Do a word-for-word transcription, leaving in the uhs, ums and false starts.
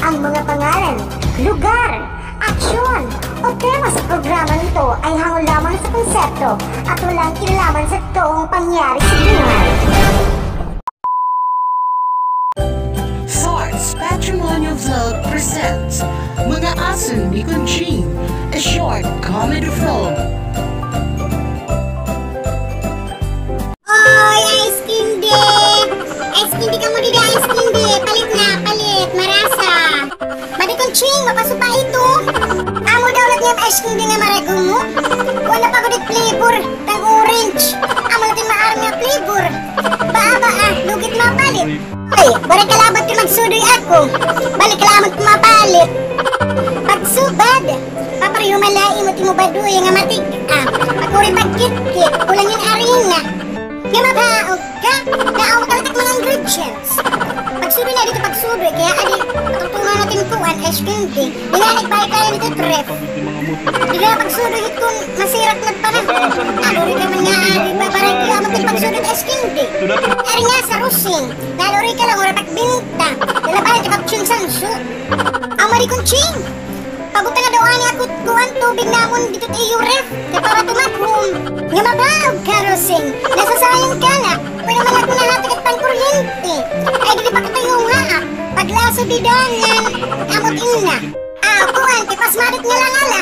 Ang mga pangalan, lugar, aksyon, o tema sa programang ito ay hango lamang sa konsepto at walang kinalaman sa totoong pangyayari sa buhay. Thoughts Patrimonio Vlog presents Mga Aso ni Conching, a short comedy film. Oy, Ice Candy! Ice Candy kamo dida, Ice Candy! Palit na, palit! Marasa! Madi Conching, mapasuba ito! Amo daw la it nga Ice Candy nga maragum mo? Wala pa gud it flavor, tang orange! Amo la it maaram nga flavor! Baa, baa, lugi it mapalit! Ay, waray kalabat ka magsudoy ako. Balik kalamat ko mapalit. Pagsubad. Papareho man la imo it imo baduy nga matig-a. Pag-uri pagkitkit, kulang hin arina. Nga mabaog ka. Naawa ka la it mga ingredients. Pagsudoy na dito, pagsudoy. Kaya adi, patutunan natin kuan, ice candy. Dinalik balik tayo dito, trip. Dida pagsudoy hit kon masirak na panahon. Ano rin naman nga, ah, di ba, parang kaya mo pagsudoy hit ice candy. Ari nga sa Rosing, naluri ka lang, wala pagbinta. Lalabayan ka pagching sanso. Ang Mari Conching, pabutang nga daw ani ako kuan tubig namon dito iyo ref. Kaya para tumaghom. Nga mabaog ka, Rosing. Nasasayang ka na. Pwede man ako nahatag it pangkuryente. Ay, dili pa katayo nga, ah. Paglaso bidangan. Amot ina. Ah, kuan, kay pasmadot nga lang ala.